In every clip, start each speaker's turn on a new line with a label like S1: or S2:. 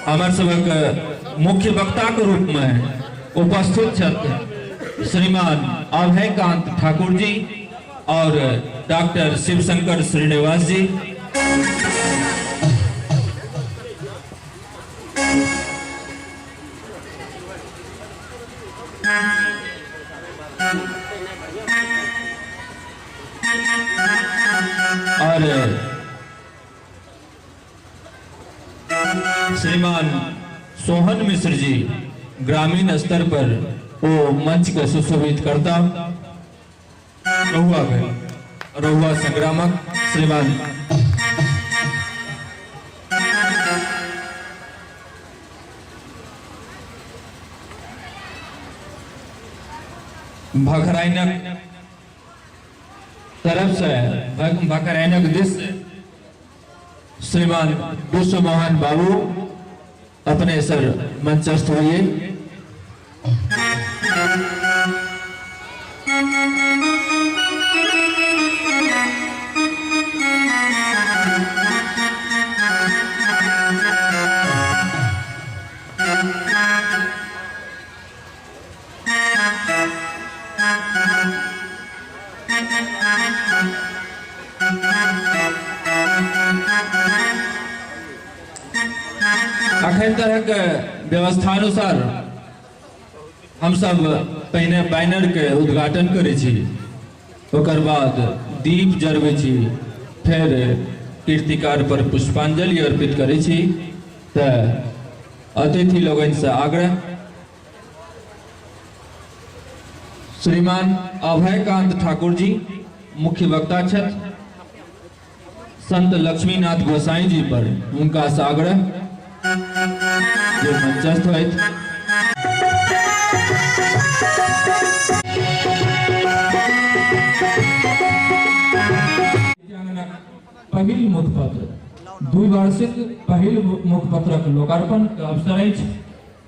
S1: हमर सबक मुख्य वक्ता के रूप में उपस्थित छथि श्रीमान अभयकांत ठाकुर जी और डॉक्टर शिवशंकर श्रीनिवास जी। और श्रीमान सोहन मिश्र जी ग्रामीण स्तर पर वो मंच के सुशोभित करता रहुआ भेल रहुआ संग्रामक श्रीमान भखराइनक तरफ से भखराइनक दिस श्रीमान विश्व मोहन बाबू अपने सर मंचस्थ होइए। अखन तरहक व्यवस्थानुसार हम सब पहिने बैनर के उद्घाटन करै छी, ओकर बाद दीप जरबै छी, फेर कीर्तिकार पर पुष्पांजलि अर्पित करै छी। तऽ अतिथि लोगन से आग्रह, श्रीमान अभयकांत ठाकुर जी मुख्य वक्ता छथि, संत लक्ष्मीनाथ गोसाई जी पर हुनका से आग्रह जे मंचस्थ होइत। पहिल मुखपत्र द्विवार्षिक पहिल मुखपत्रक लोकार्पण के अवसर अछि।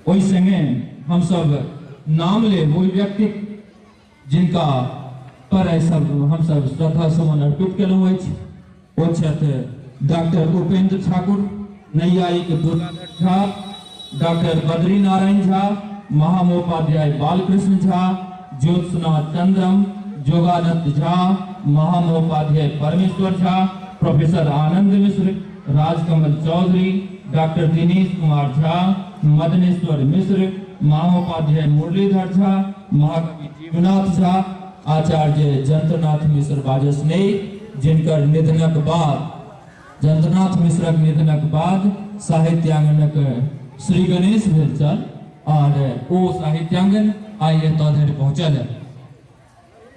S1: ओहि संगे हमसब नाम लेब ओहि व्यक्ति जिनका पर आइ सब हमसब श्रद्धा सुमन अर्पित केलहुँ अछि। ओ छथि डॉक्टर उपेंद्र ठाकुर, नैयायिक दुर्गाधर झा, डॉक्टर बद्री नारायण झा, महामहोपाध्याय बालकृष्ण झा, ज्योत्सना चंद्रम, जोगानंद झा, महामहोपाध्याय परमेश्वर झा, प्रोफेसर आनंद मिश्र, राजकमल चौधरी, डॉक्टर दिनेश कुमार झा, मदनेश्वर मिश्र, महामहोपाध्याय मुरलीधर झा, महाकवि जीवनाथ झा, आचार्य जंतनाथ मिश्र वाजस्नेय, जिनकर निधनक बाद जंतनाथ मिश्रक निधनक बाद साहित्यांगनक श्री गणेश भेल छल और ओ साहित्यांगन आइ एतऽ धरि पहुँचल है।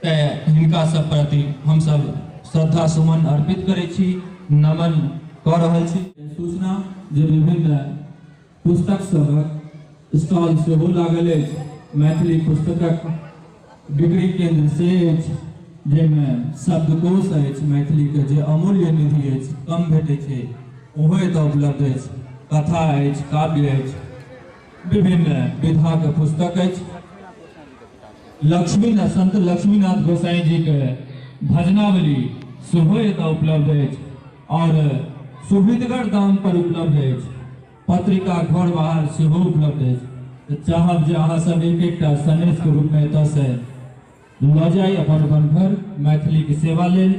S1: तेँ हिनका सब प्रति हमसब श्रद्धा सुमन अर्पित करै छी, नमन कऽ रहल छी। सूचना जे विभिन्न पुस्तक सभक स्टॉल सेहो लागल अछि, मैथिली पुस्तकक बिक्री केंद्र से अछि, जाहिमे शब्दकोश अछि, मैथिलीके जे अमूल्य निधि अछि, कम भेटै छै, ओहो एतऽ उपलब्ध अछि, कथा अछि, काव्य अछि, विभिन्न विधाके पुस्तक अछि। लक्ष्मीनाथ संत लक्ष्मीनाथ गोसाई जी के भजनावली सेहो एतऽ उपलब्ध अछि और सुविधगर दाम पर उपलब्ध अछि। पत्रिका घर बाहर सेहो उपलब्ध अछि। तऽ चाहब जे अहाँ सब एक एकटा सनेश के रूप में एतऽ से लऽ जाइ अपन अपन घर, मैथिली के सेवा लेल,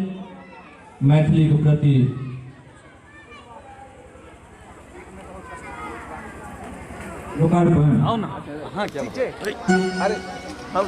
S1: मैथिली के प्रति लोकार्पण।
S2: आओ ना, हाँ क्या अरे हम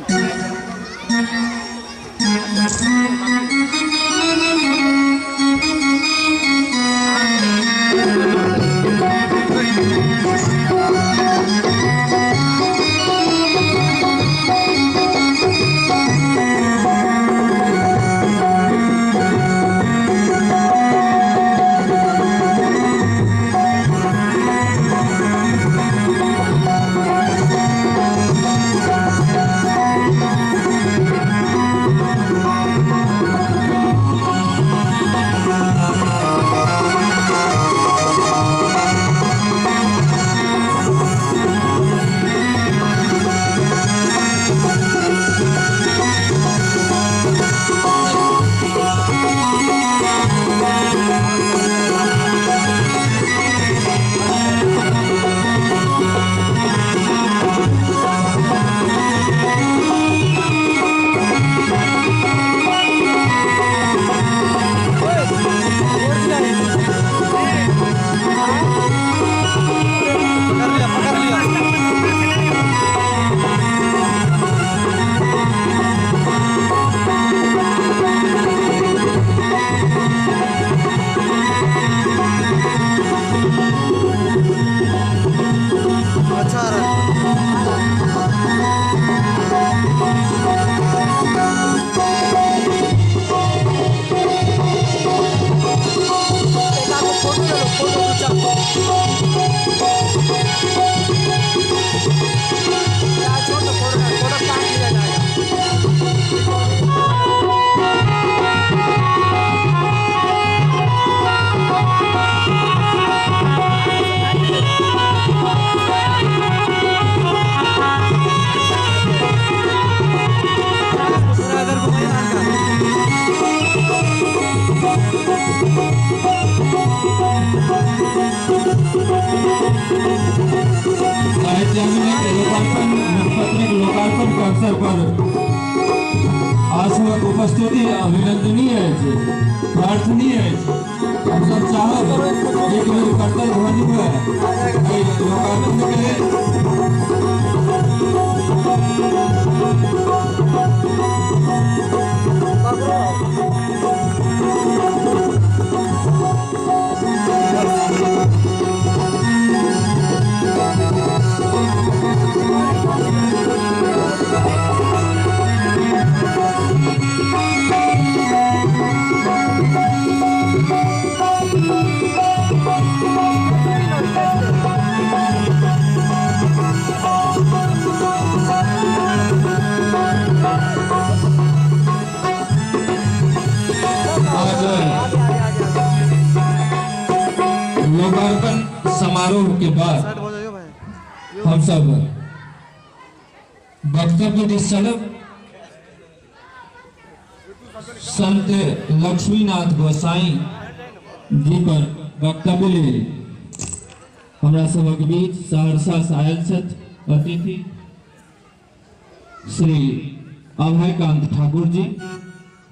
S1: चैनलक लोकार्पण, मुखपत्रक लोकार्पण के अवसर पर आसमक उपस्थिति अभिनंदनीय अछि, प्रार्थनीय अछि। हम सब चाहब एक बेर करतल ध्वनि में एहि लोकार्पण के लेल। लोकार्पण समारोह के बाद हम सब वक्तव्य दिस चलब। संत लक्ष्मीनाथ गोसाई जी पर वक्तव्य लेल हमरा सबक बीच सहरसा से आयल छथि अतिथि श्री अभयकांत ठाकुर जी।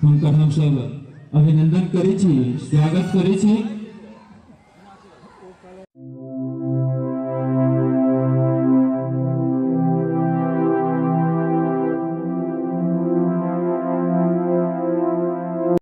S1: हुनकर हम सब अभिनंदन करै छी, स्वागत करै छी।